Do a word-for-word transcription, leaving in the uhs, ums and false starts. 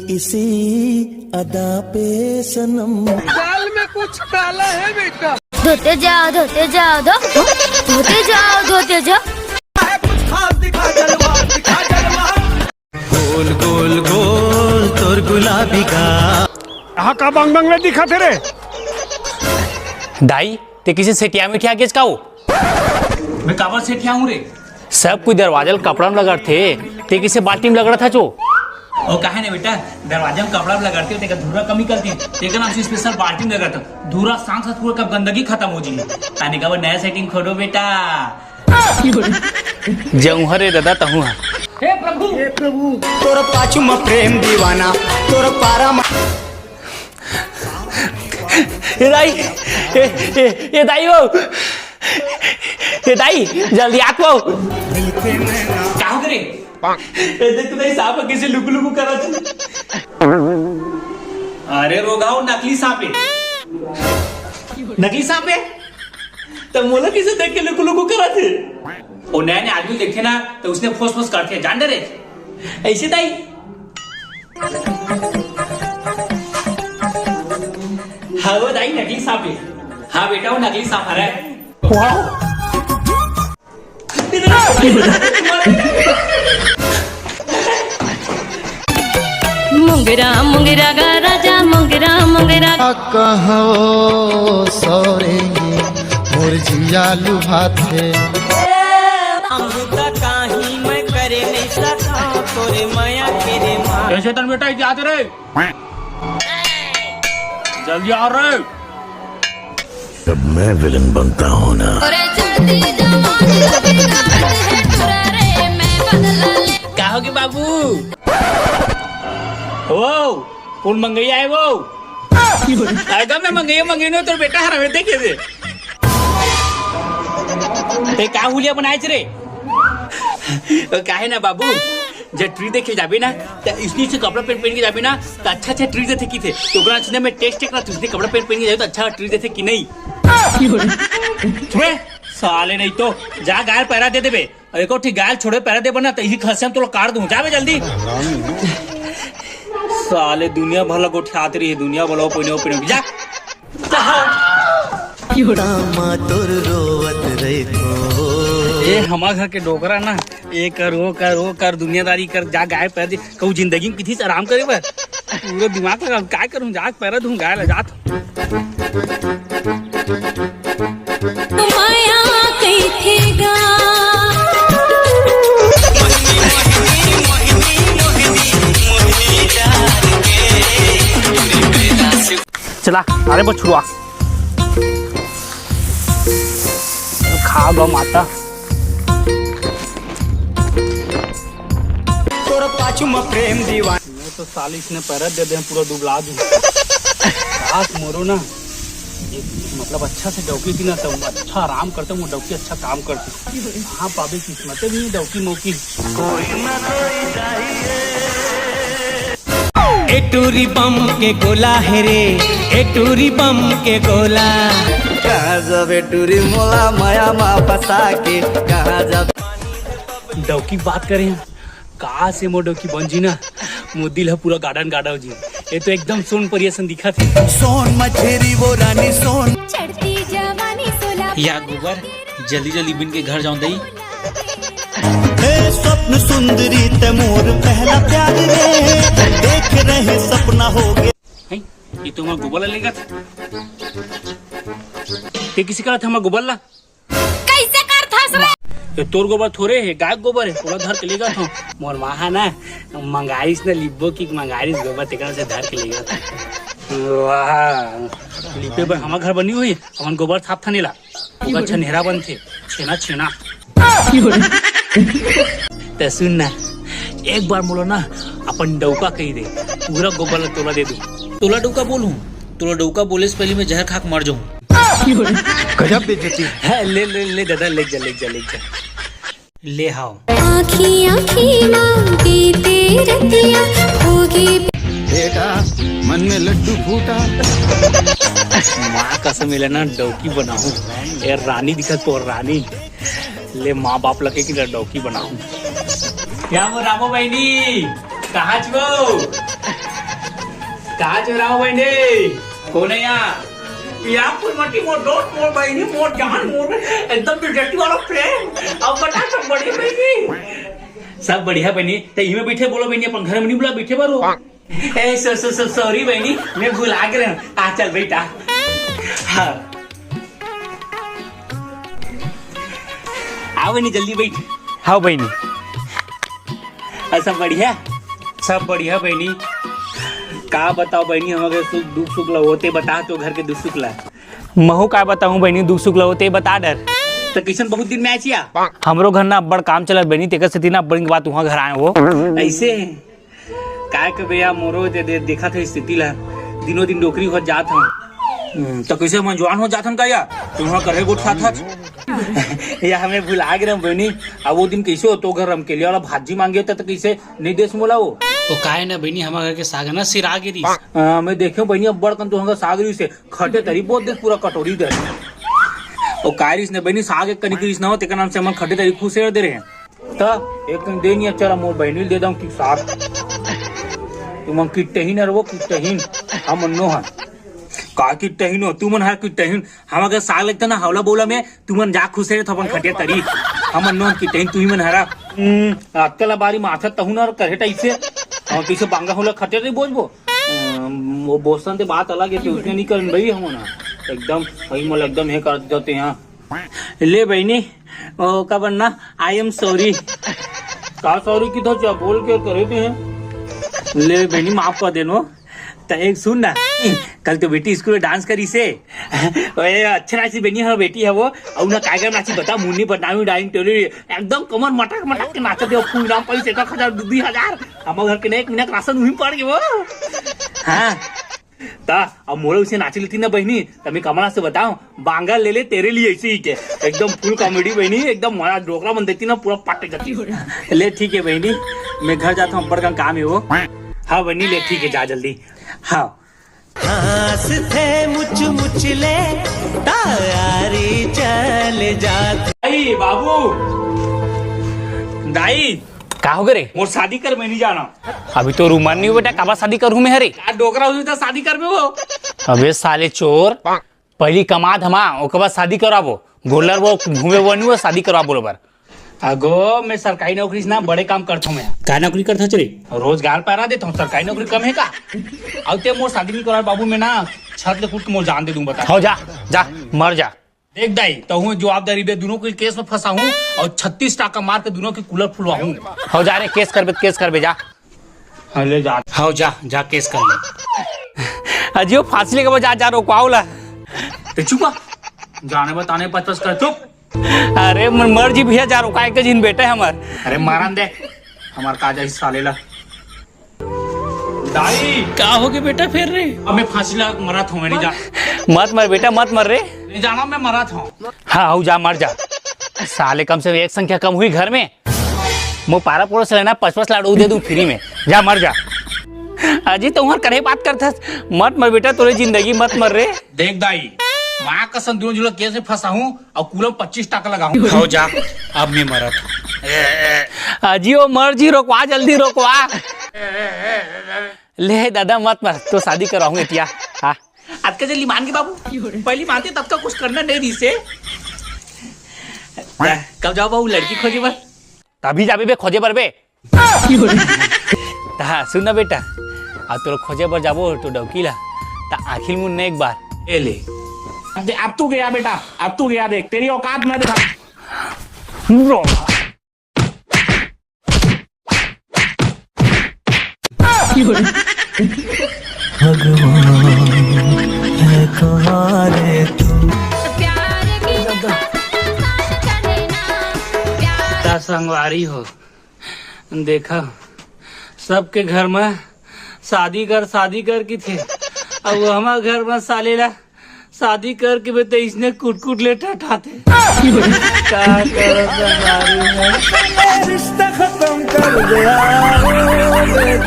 इसी अदा पे सनम। धोते जाओ, धोते जाओ, धो, धोते जाओ, धोते जाओ। गोल गोल गोल तोर गुलाबी गा। हा का बंग बंग ले दिखत हे रे? दाई, ते किसे सेठिया में ठिया गेस का हो? मैं काबर सेठिया हूँ रे? सब कोई दरवाजा ल कपड़ा में लगड़थे, ते किसे बाल्टी में लगड़त हच ओ? ओ काहे ने बेटा, दरवाजा में कपड़ा में लगड़थे, तेका धूरा कम निकलथे, तेका नाम से स्पेशल बाल्टी में लगड़थे। धूरा सांस पूरा कब गंदगी खत्म हो जी। ताने का वो नया सेटिंग खोलो बेटा। जऊहर रे दादा तहूँ हा। हे प्रभु, हे प्रभु। तोर पाछू म प्रेम दीवाना, तोर पारा म ए दाई, ए, ए, ए दाई वो, ए दाई, जल्दी आत वो। का हो गे रे? ए देख तो दाई, सांप किसे लुकु लुकु करत हे। अरे रोगहा, वो नकली सांप हे। नकली सांप हे? त मोला किसे देख के लुकु लुकु करत हे? ओ नया नया आदमी देखथे ना, त उसने फोस फोस करथे, जान डरे। ऐसे दाई। हाँ वो दाई, नकली सांप हे। हाँ बेटा, वो नकली सांप हरे। मुंगरा मुंगरा गा राजा मुंगरा मुंगरा। कहो सौरेंगे मोर जिया लुभाथे। अमृता काही मैं करे नहीं सका तोरे मया के रे माँ। ए चेतन बेटा, इधर आते रे। जल्दी आ रे। जब मैं विलन बनता हूँ ना। अरे जल्दी जवान लगे गावत है टुरा रे मैं बदला ले। का होगे बाबू? ओ, कौन मंगैया हे वो? एकदम मैं मंगैया मंगैया नहीं, तोर बेटा हरावे देखे थे। ते का हुलिया बनाए रे? ओ, काहे ना बाबू, जब ट्री देखे जाबे ना, त इसने से कपड़ा पहन पहन के जाबे ना, त अच्छा अच्छा ट्री देथे किथे। तो ओकरा सुने में टेस्ट एक रहा, उसने कपड़ा पहन पहन के जाबे त अच्छा ट्री देथे कि नहीं। छुए, साले नहीं तो जा गाय पैरा दे देबे। अरे को ठीक गाल छोड़े पैरा दे बना, त इही खसिया में तोला काट दूं। जाबे जल्दी। साले दुनिया भर ला गोठियात रही है, दुनिया भर ला ओपने ओपने जा। मा तोर रोवत रहिथो। ए हमार घर के डोकरा ना, ए कर, वो कर, वो कर, दुनियादारी कर, जा गाय पैरा दे। कहूँ जिंदगी में किथी से आराम करे बर? पूरा दिमाग लगा, काय करूँ, जा पैरा दूँ, गाय ला जात। माया कइथे गा। चला, अरे बछुआ, खा गो माता। तोर पाछू म प्रेम दीवाना। मैं तो साली इसने पैरा दे दे, पूरा दुबला दूँ। सास मोरो ना, ये मतलब अच्छा से डौकी थी ना, तो अच्छा आराम करते, वो डौकी अच्छा काम करती। हाँ पाबे, किस्मत भी डौकी मौकी। ए टूरी बम के गोला हे रे, ए टूरी बम के गोला। कहाँ जाबे टूरी मोला माया मा फंसा के, कहाँ जाबे? डौकी बात करें हम, का से मोर डौकी बन जी ना, मोर दिल ह पूरा गार्डन गार्डन जी। ये तो एकदम सोन परी असन दिखत हे। सोन मछरी वो रानी सोन। चढ़ती जवानी सोला। या गोबर, जल्दी जल्दी बिन के घर जाऊं दई। हे स्वप्न सुंदरी ते मोर पहला प्यार रे, देख रहे सपना हो गया। हैं? ये तो हमार गोबर ला लेगा था। ते किसी का था हमार गोबर ला? कैसे करथस रे? ये तोर गोबर थोड़े हे, गाय के गोबर हे, ओला धर के लेगा था। मोर माँ हा ना, मंगाइस ना लिब्बो की मंगाइस गोबर, तेकरा से धर के लेगा था। वाह, लिपे बर हमार घर बनी हुई, हमन गोबर थाप थाने ला। ओकर छनेरा बनथे, छेना, छेना। त सुन ना, एक बार मोला ना अपन डौका कही दे, पूरा गोबर ला तोला दे दूं। तोला डौका बोलूं? तोला डौका बोले से पहले मैं जहर खा के मर जाऊं। गजब बेइज्जती। हाँ, ले, ले, ले दादा, ले जा, ले जा, ले जा। ले हाव। आँखी आँखी माँ बीते रतिया होगी। बेटा, मन में लड्डू फूटा। माँ कसम, मिले ना डौकी बनाऊं। ए रानी दिखत तो रानी। ले माँ बाप लगे कि डौकी बनाऊं। क्या वो रामो बहिनी, कहाँ छो? का चोराव बहिनी? कोन हे या? या फूलमती मोर दोस्त, मोर बहिनी, मोर जान, मोर एकदम दिलचस्पी वाला friend। अब बता, सब बढ़िया बहिनी? सब बढ़िया बहिनी। त इही में बइठे बोलो बहिनी, अपन घर में नहीं बोला बइठे बारो। ए, सो, सो, सो, sorry बहिनी, मैं भुला गे रहेंव। आ, चल बइठ, आ। हाँ। आ बहिनी, जल्दी बइठ। हाँ बहिनी। अउ सब बढ़िया? सब बढ़िया बहिनी। का बताव बहिनी, हमर घर सुख, दुख सुख ला होथे, बता तो घर के दुख सुख ला। महूँ का बताहूँ बहिनी, दुख सुख ला होथे, बता डर। त कइसन बहुत दिन में आए हस या? हमरो घर ना अब्बड़ काम चलत बहिनी, तेकर सेती ना अब्बड़ दिन के बाद तुँहर घर आए हों। अइसे? काय करबे या, मोरो दे, दे, देखत हस स्थिति ला, दिनों दिन डोकरी होत जात हँव। हम्म, त कइसे मैं जुवान होत जात हँव का या? तुँहर कहे गोठ खात हस। या मैं भुला गे रहेंव बहिनी, अब ओ दिन कइसे हों तोर घर रमकेलिया वाला भाजी माँगे हों त कइसे नइ देस मोला ओ? ओ काय ना बहिनी, हमर घर के साग ना सिरा गे रिहिस। हाँ, मैं देखेंव बहिनी, अब्बड़ कन तुँहर घर साग रिहिसे, खटे तरी बोत देस पूरा कटोरी दे। ओ काय रिहिस ना बहिनी, साग एक कनी के रिहिस ना ओ, तेकर नाम से हमन खटे तरी खुसेर दे रहेन। त एक दिन दे नइ, चल मोर बहिनी ल दे देंव कि साग। तुमन किट्टहीन हरव, किट्टहीन। हमन नो हन। का किट्टहीन हो? तुमन हर किट्टहीन। हमर घर साग लगथे ना हौला बौला में, तुमन जा खुसेरथव अपन खटिया तरी। हमन नो हन किट्टहीन, तुही मन हरव। हम्म, अतका ला बारी मारथस तहूँ ना करे टाइप से। अउ कइसे बांगा हौला खटिया तरी बोजबो? हम्म, ओ बोसन ते बात अलग हे, ते उसने नइ करन भई हमन ह। एकदम, भई मोला एकदम हे कर देते यहाँ। ले बहिनी, ओ, का बनना, I am sorry। का sorry किथस या, बोल के करे दे हे। ले बहिनी, माफ कर देनो। त एक सुन ना, कल तो बेटी स्कूल में dance करिसे। ओए, अच्छा नाचिस बहिनी, हमर बेटी हे वो। अउ ना काय काय नाचिस बता, मुन्नी बदनामी, डाइन टोली, एकदम कमर मटक मटक के नाचत हे, फूल दाम पाइस एक एक हजार, दू दू हजार। हमर घर के ना एक महीना के राशन उही पड़ गे वो। हाँ। त अब मोला ओइसे नाचे ल देतिस ना बहिनी, त मैं कमला से बतावँव, बांगा ले ले तेरे लिए अइसे ही के। एकदम full comedy बहिनी, एकदम मजा डोकरा मन देखतिस ना पूरा पट जातिस। ले ठीक हे बहिनी, मैं घर जात हँव, अब्बड़ कन काम हे वो। हाँ बहिनी, ले ठीक हे, जा जल्दी। हाँ। हाँसथे मुच मुच ले, तायारी चल जात। दाई, बाबू, दाई, का होगे रे? मोर शादी कर, मैं नइ जानँव। अभी तोर उमर नइ होय बेटा, काबर शादी करहूँ मैं हरे? का डोकरा होही त शादी करबे वो? अबे साले चोर, पहिली कमा धमा, ओकर बाद शादी कराबो। गोल्लर वो घूमे वो नइ होय, शादी कराबो ओला बर। अगो, मैं सरकारी नौकरी से ना बड़े काम करथँव मैं। का नौकरी करथस रे? रोजगार पैरा देथँव, सरकारी नौकरी कम हे का? अउ ते मोर शादी नइ कराबे बाबू, मैं ना छत ले कूद के मोर जान दे दूँ बता। हव जा, जा, मर जा। देख दाई, तहूँ जवाबदारी बे, दूनों के case में फँसाहूँ अउ छत्तीस टाका मार के दूनों के कूलर फुलवाहूँ। हव जा रे, case करबे त case करबे, जा। हाँ, ले जा। हव जा, जा case कर ले। अजी ओ फांसी लेके बजा, जा रोकवाव ओला। ते चुप आ। जाने बताने पचपच कर, चुप। अरे मन मर जी भैया, जा रोका एक झिन बेटा हे हमर। अरे मरन दे, हमर का जाही साले ला। दाई! का होगे बेटा फेर रे? अब मैं फांसी लगा के मरत हँव, मैं नइ जा। मत मर बेटा, मत मर रे। नइ जानँव, मैं मरत हँव। हाँ, हव जा, मर जा। साले कम से कम एक संख्या कम होही घर में। मोर पारा पड़ोस ले ना पचपच लाडू दे दूँ free में। जा, मर जा। अजी, तुँहर करे बात करथस। मत मर बेटा, तोरे जिंदगी मत मर रे। देख दाई, माँ कसम दूनों झन ला case में फँसाहूँ अउ कूलर में पच्चीस टाका लगाहूँ। हव जा, अब मैं मरत हँव। अजी ओ मर जी, रोकवा, जल्दी रोकवा। ले दादा मत मर, तोर शादी करवाहूँ एतिया। हाँ। अतका जल्दी मान गे बाबू, पहिली मानते तब तो कुछ करना नइ रिहिसे। कब जाबो बाबू लड़की खोजे बर? तभी जाबे बे खोजे बर बे। त हाँ, सुन ना बेटा, अब तोर खोजे बर जाबो तो डौकी ला, त आँखी ल मुन ना एक बार। ए ले। अब तू गया बेटा, अब तू गया, देख तेरी औकात मैं दिखा। भगवान है तुम्हारे तुम। प्यार की कसम खा जाने ना, प्यार का संगवारी हो, देखा, सबके घर में शादी कर, शादी कर कथे, अउ हमर घर में साले ला शादी करके बे त इसने कुटकुट ले टटाथे। का करत संगवारी हो? रिश्ता खत्म कर दे यार।